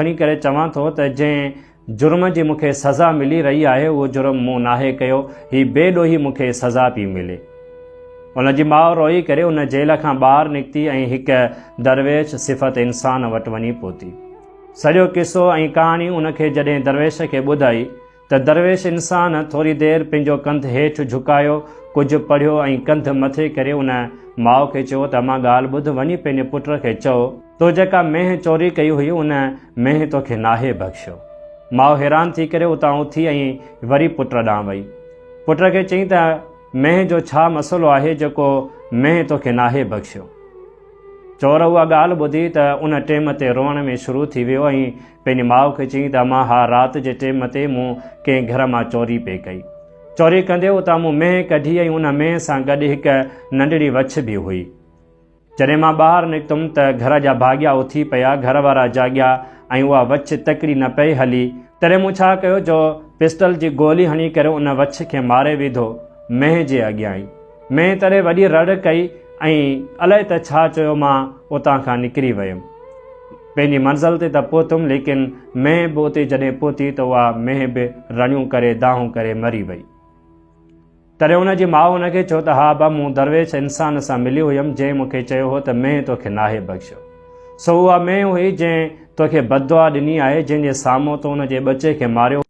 کڻي ڪري چوان ٿو ته جنهن جرم جي مون کي سزا ملي رهي آهي اهو جرم مون ناهي ڪيو، هي بي ڏوهي مون کي سزا پئي ملي. ان جي ماء روئي ڪري ان جيل کان ٻاهر نڪتي ۽ هڪ درويش صفت انسان وٽ وڃي پهتي. سڄو قصو ۽ ڪهاڻي ان کي جڏهن درويش کي ٻڌائي ته درويش انسان ٿوري دير پنهنجو ڪنڌ هيٺ جهڪايو، ڪجهه پڙهيو ۽ ڪنڌ مٿي ڪري ان ماء کي چيو ته امان ڳالهه ٻڌ، وڃي پنهنجي پٽ کي چئو، تو جيڪا مينهن چوري ڪئي هئي ان مينهن توکي ناهي بخشيو. ماء حيران ٿي ڪري اتان اٿي ۽ وري پٽ ڏانهن وئي. پٽ کي چيائين ته مينهن جو ڇا مسئلو آهي جيڪو مينهن توکي ناهي بخشيو. چور اها ڳالهه ٻڌي ته ان ٽيم تي روئڻ ۾ شروع ٿي ويو ۽ پنهنجي ماء کي چيائين ته امان ها رات جي ٽيم تي مون ڪنهن گهر مان چوري پئي ڪئي. چوري ڪندي اتان مون مينهن ڪڍي ۽ ان مينهن سان گڏ هڪ ننڍڙي وڇ به هئي. جڏهن مان ٻاهر نڪتم ته گهر جا ڀاڳيا اٿي پيا، گهر وارا جاڳيا ۽ اها وڇ تڪڙي نه پئي هلي، تڏهن مون ڇا ڪيو جو پسٽل جي گولي هڻي ڪري ان وڇ کي ماري وڌو مينهن جي اڳيان ئي. مينهن تڏهن وڏي رڙ ڪئي ۽ الائي ته ڇا چيو مان اتان کان نڪري ويم. پنهنجي منزل تي ته پهتم ليڪن مينهن به اتي جڏهن پهتي ته اها مينهن به رڙيون ڪري دانهون ڪري مري وئي. تڏهن ان جي ماء ان کي چيو ته ها ابا مون درويش انسان سان ملي هيم جنهن مون کي چيو هو ته مينهن توکي ناهي بخشيو. سو اها مينهن هئي جنهن توکي بددعا ڏني آهي جنهن جي سامهون تو ان جي ٻچي کي ماريو.